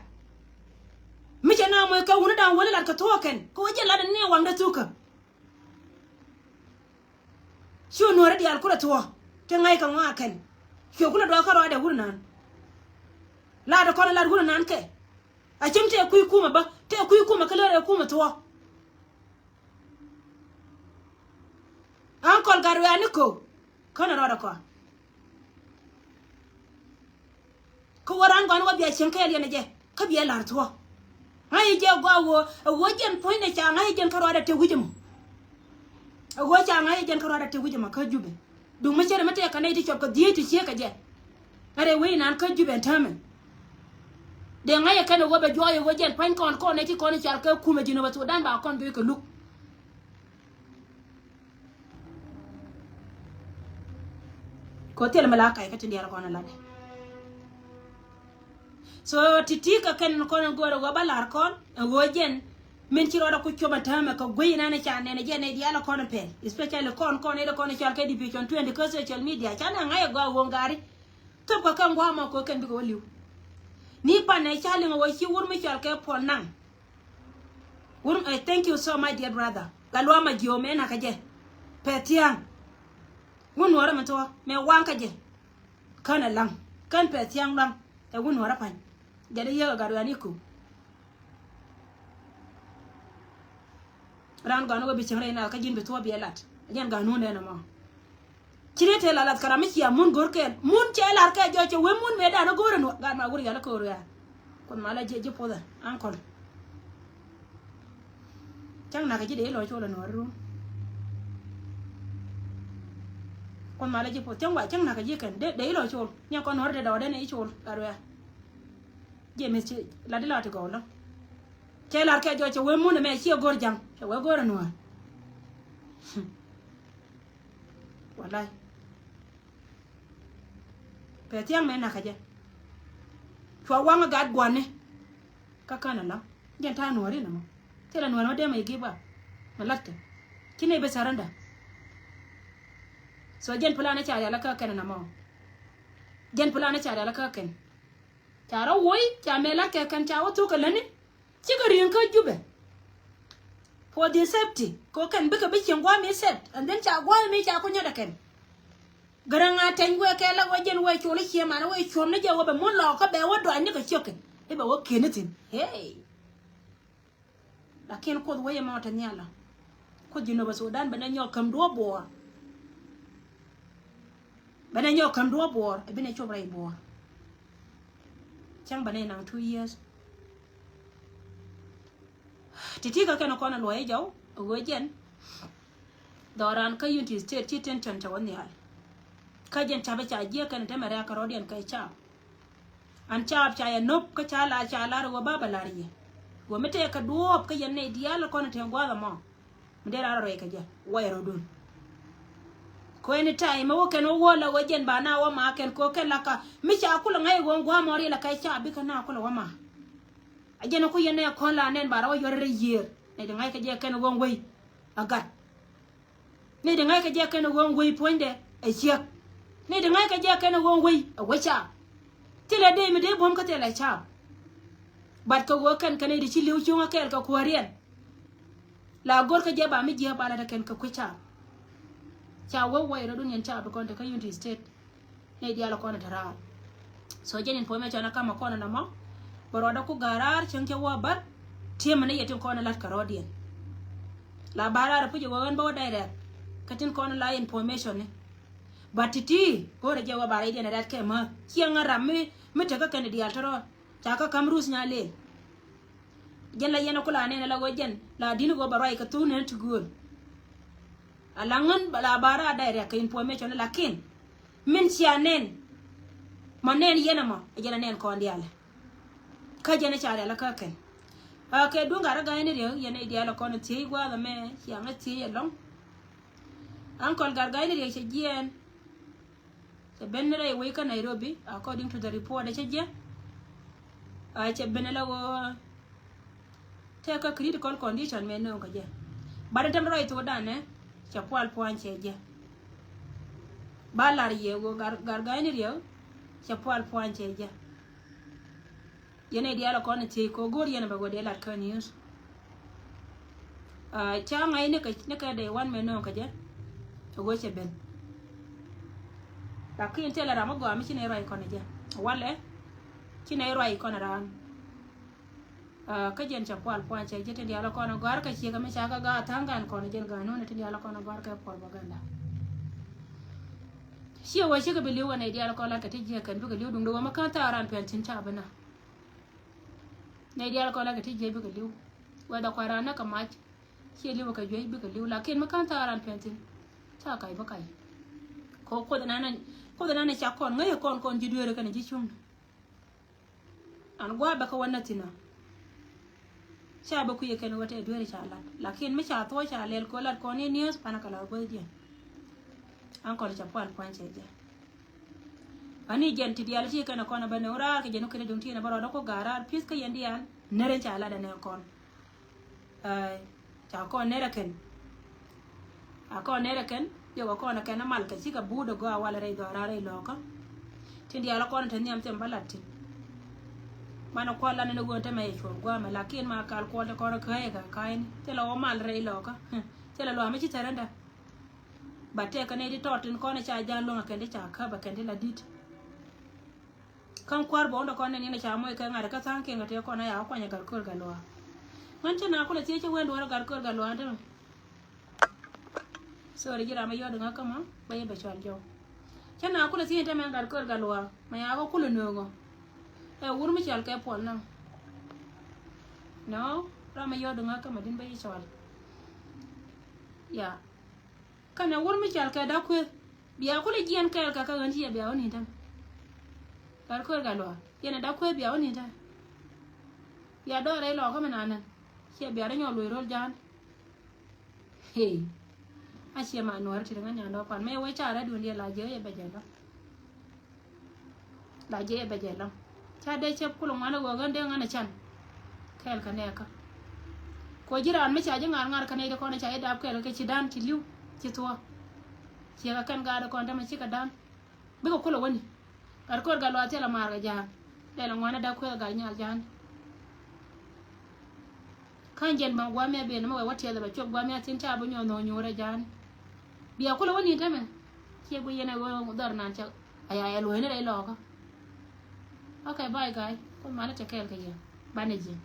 Mi cɛ na moc kɛ wuni da̱ŋ wäli lat kɛ thuɔ̱ɔ̱kɛn kɛ ɣöö jɛ lat in ni waŋdä thukä. Cu nuɔ̱ɔ̱ri diaal kulɛ thuɔ̱ɔ̱k ti ŋa̱c kɛ ŋɔak kɛn. Cuɛ kulɛ duɔ̱ɔ̱k kä rɔɔdɛ wuni naan. Lat kɔn lat wuni naan kɛ. A cäŋ tëë kui̱ kumɛ bä, tëë kui̱ kumɛ kä lär ɛ kumɛ thuɔ̱k. Ankɔl gat wiaa ni ko̱o̱k. Känɛ rɔɔdɛ kɔn. Kä wä raan gɔn wä bia cieŋ kɛɛl yɛn ɛ jɛ. Kä bia la̱r thuɔ̱k. Ŋa̱c jɛ gɔaa ɣöö ɛ ɣöö jɛn puɔ̱nydɛ ca ŋa̱c jɛn kä rɔɔdɛ te wi̱c ɛmɔ. Ɛ ɣöö ca ŋa̱c jɛn kä rɔɔdɛ te wi̱c ɛmɔ kä Jubɛ. Duŋ mi cärɛ mi tɛk kɛ nɛy ti cuɔp kɛ dhieec ti ciek kɛ jɛ. Ɛ rɛy wec inan kä Jubɛ ɛn täämɛ. Dee ŋa̱c ɛ kɛn ɛ ɣöö bɛ juɔk ɛ ɣöö jɛn pua̱ny kɔn kɔn nɛy ti kɔn i̱ car kɛ kumɛ Jinub Sudan ba kɔn do̱c kɛ luk. Kɛ thilɛ mi la kac kä tin diaal kɔn ɛ lat. So ti̱ti̱ kɛ kɛn kɔn in go̱o̱rɛ ɣöö ba la̱r kɔn ɛ ɣöö jɛn min ci rɔɔdɛ ku cuɔp ɛ täämɛ kɛ guiy inɛn ca nɛn ɛ jɛn nɛy diaal kɔn in pɛl, especially kɔn kɔn in kɔn in cɔal kɛ division twenty kä social media. Ca nɛ ŋa̱c ɛ gɔaa ɣöö ŋa̱ri thop kɛ kɛn gua̱a̱ mɔ kɛ kɛn bikɛ wä li̱w. Ni pan ɛ ca liŋ ɛ ɣöö ci wur mi cɔal kɛ Puɔl Naŋ. Wur, eh, thank you so much, dear brother. Gat luaam a jiö mɛ nak kä jɛ. Pɛ thia̱a̱ŋ. Ŋun nuɔrä mi tuɔ mɛ waŋ kä jɛ. Kän a laŋ kän pɛ thia̱a̱ŋ laŋ. Ɛ ŋun nuɔrä pa̱ny. Jɛ dee yek a gat wiaa ni ku. Raan gɔaa ni wä bi cieŋ rɛy na kä ji̱n bi thuɔ̱ɔ̱p yɛ lat. Jɛn gat nuun dee nɔmɔ. Ci riet tëë la lath kɛ ram mi cia mun go̱r kɛɛl. Mun cɛ lar kɛ jɔc cɛ wee mun mëë dan go̱r ɛn wä. Gaat ma wur yal ko̱r wia. Kuoth ma la ji̱, ji̱ puɔth ɛ ankɔl. Cäŋ nakä ji̱ dee ilɔ col ɛn wä run. Kuoth ma la ji̱ puɔth cäŋ wa cäŋ nakä ji̱ kɛn dee, dee ilɔ col. Nyɛ kɔn wä dee dɔɔdɛ ni icol gat wia. Ji̱ mith ci la di la ti gɔw lɔ. Cɛ lar kɛ jɔc cɛ wee mun ɛmɛ ciɛ go̱r ja̱ŋ cɛ wee go̱r ɛn wä. Walay. Pɛ thia̱ŋ mɛ nakä jɛ. Cua waŋ ɛ gat gua̱ni. Kä kän ɛ la̱ŋ. Jɛn ta̱a̱ nuɔ̱ɔ̱ri nɔmɔ. Thilɛ nuɔ̱ɔ̱ri mɛ dee mɛ i̱ give up. Mɛ la̱t kɛ. Ci nɛy bi surrender. So jɛn plan ɛ ca rial ɛ kä kɛn ɛ nɔmɔ. Jɛn plan ɛ ca rial ɛ kä kɛn. Ca rɔ woc ca mɛ la̱t kɛ kɛn ca wä thuk kɛ lätni. Cikɛ ri̱eŋ kä Jubɛ. For the safety. Kɛ kɛn bikɛ bi cieŋ gua̱a̱th mi safe. And then ca gua̱a̱th mi ca ku nyɔt ɛ kɛn. Gäräŋ a tɛny wee kɛ la wee jɛn wee col i̱ cieŋ man wee cuɔ̱m ni jɛ wee bɛ mun lɔɔk kä bɛ wee dɔac ni kɛ ciökin. I̱ bɛ wee kieni thi̱n. Hey. Lakin Kuoth wee mɔ te nhial la. Kuoth Jinub Sudan bɛ nɛ nyɔk käm duɔ̱ɔ̱p buɔɔr. Bɛ nɛ nyɔk käm duɔ̱ɔ̱p buɔɔr. Ɛ bi nɛ cop rɛy buɔɔr. Cäŋ bɛ nɛ naŋ two years. Ti̱ti̱ kä kɛn kɔn ɛ luɔ̱c ɛ jɔw ɛ ɣöö jɛn dhɔran kä Unity State ci tension cɛ wä nhial. Kä jɛn ca̱pɛ ca jiäk kɛn te mɛ rɛ̈k kärɔ̱diɛn kɛ ca̱p. An ca̱p ca yɛ nop kä ca la ca lar ɛ ɣöö ba bɛ lar yɛ. Ɣöö mi tëëkɛ duɔ̱ɔ̱p kä yɛn nɛy diaal kɔn ɛ te gua̱a̱th ɛmɔ. Mi dee lar rɛy kɛ jɛ wä yɛ rɔ̱dun. Kɛ any time mi wä kɛn wä wä la wä jɛn ba na wä ma kɛn kɛ wä kɛn la ka mi ca kulɛ ŋa̱c ɛ ɣöö gua̱a̱th ɛmɔ riɛl ɛ kɛ ca̱p bikɛ na kulɛ wä ma. A jɛn ku yɛn nɛ kɔn la nɛn ba rɔ wä yuɔr rɛy yiëër. Nɛ di ŋa̱c kɛ jɛ kɛn ɣöö wei a gat. Nɛ di ŋa̱c kɛ jɛ kɛn ɣöö wei puɔ̱nydɛ a ciek. Nɛ di ŋa̱c kɛ jɛ kɛn ɣöö wei a wecaa. Thilɛ dee mi dee buɔ̱m kä thilɛ caap. But kɛ ɣöö kɛn kɛn nɛ di ci li̱w cuŋä kɛɛl kɛ kuääriɛn. La go̱r kä jɛ ba mi jiääk ba la te kɛn kɛ kui̱ caap. Ca wee wä i rɔ̱dun yɛn caap bi kɔn te kä Unity State. Nɛy diaal kɔn te raar. So jɛn information a kamɛ kɔn nɔmɔ. Bɛ rɔɔdɛ ku ga̱r raar cäŋ cɛ wä bär. Tiemɛ ni yɛ tin kɔn lat kɛ rɔɔdiɛn. La ba raar puc wä ɣän bä wä direct. Kä tin kɔn la information ni. But ti̱ti̱ go̱rɛ jɛ wä ba rɛydiɛn rɛt kɛ mä. Ciɛ ŋä ram mi, mi tekä kɛn diaal te rɔɔd. Ca kä ka̱m ruth nya lëë. Jɛn la yɛn a kula nɛn a la ɣöö jɛn la di̱n ɣöö bɛ ruac kɛ thuk nɛn ti gööl. A la ŋän la ba raar direct kɛ information lakin min cia nɛn. Ma nɛn yɛn ɛmɔ a jɛn a nɛn kɔn diaal. Kä jɛn a ca rial a kä kɛn. A kɛ duŋ gat a ga̱a̱c ni riek yɛn a diaal a kɔn a thiec gua̱a̱th ɛmɛ cia ŋä thiec ɛlɔ̱ŋ. Ankɔl gat ga̱a̱c ni riek cɛ jiɛɛn. Cɛ ben rɛy wec kä Nairobi, according to the report, cɛ jɛ. A cɛ ben la ɣöö tëë kä critical condition mɛ nööŋ kä jɛ. But in tɛm rɔy thok danɛ, cɛ pual puany cɛ jɛ. Ba lar yɛ ɣöö gar, gar ga̱a̱c ni riek, cɛ pual puany cɛ jɛ. Yɛn ɛ diaal ɛ kɔn ɛ thiec kɛ ɣöö go̱o̱r yɛn ɛ bɛ wä dee lat kä news. Ah, ca ŋa̱c nikɛ, nikɛ day one mɛ nööŋ kä jɛ. Ɛ ɣöö cɛ ben. Lakin thilɛ ram mi gɔaa mi ci nɛy ruac kɔn ɛ jɛ. Walɛ ci nɛy ruac kɔn ɛ raan. Kä jɛn cɛ pual pua̱ny cɛ jɛ tin diaal kɔn a gɔ̱a̱r kɛ ciek mi ca kɛ gaat tha̱a̱ŋ gan kɔn jɛn gaat nuni tin diaal kɔn a gɔ̱a̱r kɛ pual bä ganda. Ciɛ wä cikɛ bi li̱w kɛ nɛy diaal kɔn la kɛ ti jiɛ kɛn bikɛ li̱w duŋdɛ wä mi kän tha̱a̱ ran piɛn tin ca bi na. Nɛy diaal kɔn la kɛ ti jiɛ bikɛ li̱w. Whether kua ran nä kɛ mac ciɛ li̱w kɛ juey bikɛ li̱w lakin mi kän tha̱a̱ ran piɛn tin ca kac bi kac. Kɛ kuoth nan kuoth nan ca kɔn ŋäc kɔn kɔn ji̱ dueeri kɛn ji̱ cuŋni. An gua̱a̱ bɛ kä wä näthinä. Ca bɛ kui̱ kɛn wä tɛ dueeri ca lat lakin mi ca thuɔ̱c ca lɛl kɛ wä lat kɔn ni niööth panɛ kɛ la guäthdiɛn. An kɔn ca pual pua̱ny cɛ jɛ. Ani jɛn ti diaal ti kɛn kɔn bä ne wä raar kɛ jɛn wä kɛn duŋ ti nɛ bä rɔɔdä kɔ ga̱a̱ raar pi̱th kä yɛn diaal nɛrɛ ca lat ɛnɛ kɔn. Ca kɔn nɛrɛ kɛn. A kɔn nɛrɛ kɛn yɛ kɛ kɔn kɛn a mal kɛ cikɛ buut a gɔaa wal rɛy dhɔra rɛy lɔkä. Tin diaal a kɔn te nhiam thim ba lat tin. Manɛ kual lan ni ɣöö tämɛ yɛ cuɔr guamɛ lakin ma kal kuɔl te kɔn kä yɛ kɛ ka̱a̱cni thilɛ wä mal rɛy lɔkä. Thilɛ lua̱a̱ mi ci thɛrɛndä. Ba tɛk kɛ nɛy ti tɔt tin kɔn ca ja̱a̱n luäŋ a kɛn ti ca käp a kɛn ti la di̱t. Kä kua̱r bä wundä kɔn nɛn in a ca moc kɛ ŋa̱t kä tha̱a̱ŋ kiɛŋ kɛ tëë kɔn a ya wä kuany a gat köör gat luaak. Ŋän cä na kulɛ thiec cä wen duɔ̱ɔ̱r a gat köör gat luaak tämɛ. Sorry ji̱ ram a yɔt ŋä kämä bä yɛ bɛ cɔal jɔw. Cä na kulɛ thiec tämɛ gat köör gat luaak mɛ ya kɔ kulɛ nööŋɔ. Ɛ wur mi cɔal kɛ puɔl naŋ. Nɔ ram a yɔt ŋä kämä din bä yɛ cɔal. Ya. Kɛnɛ wur mi cɔal kɛ da̱k kueth bia kulɛ jiɛn kɛɛl kɛ kä ɣän ci yɛ bia wä ni̱n tɛmɛ. Gat köör gat luaak yɛn ɛ da̱k kueth bia wä ni̱n tɛmɛ. Bia dɔɔr rɛy lɔɔkä mi nanɛ ci yɛ bia rɛ nyɔk luɔc ro̱l ja̱a̱n. Hey. A ciɛ ma nuɔ̱ɔ̱ri ti ri ŋän nyan dɔɔk pan mëë wee ca rɛ̈t duundiɛ la jiɛ yɛ bɛ jɛ lɔ. La jiɛ bɛ jɛ lam ca dee cɛ kulɛ ŋuan a ɣöö ɣän dee ŋän a can. Kɛɛl kɛ nɛɛkä. Kɔ ji̱ raan mi ca ji̱ ŋa̱r ŋa̱r kä nɛy ti kɔn ca ji̱ dap kɛɛl kɛ ci dan ci li̱w ci thuɔ̱k. Ciɛ kɛ kɛn gaat kɔn tämɛ cikɛ dan. Bikɛ kulɛ wäni. Gat köör gat luaak thilɛ maar kɛ ja̱a̱n. Lɛl ŋuan a dap kueth gat nyal ja̱a̱n. Ka̱n jɛn baŋ gua̱a̱mia ben mɛ wɛ wä tiɛth bɛ cuɔp gua̱a̱mia thi̱n ca bi nyuɔ̱th nhɔk nyuur ɛ ja̱a̱n. Bia kulɛ wä ni̱n tämɛ. Ciɛ bi yɛn ɛ wä dhɔr nan cɛ aya ɛ luɔ̱cni rɛy lɔɔkä. Okay, bye guy. Kuoth malä tɛ kɛɛl kɛ yɛn. Banɛ jiɛn.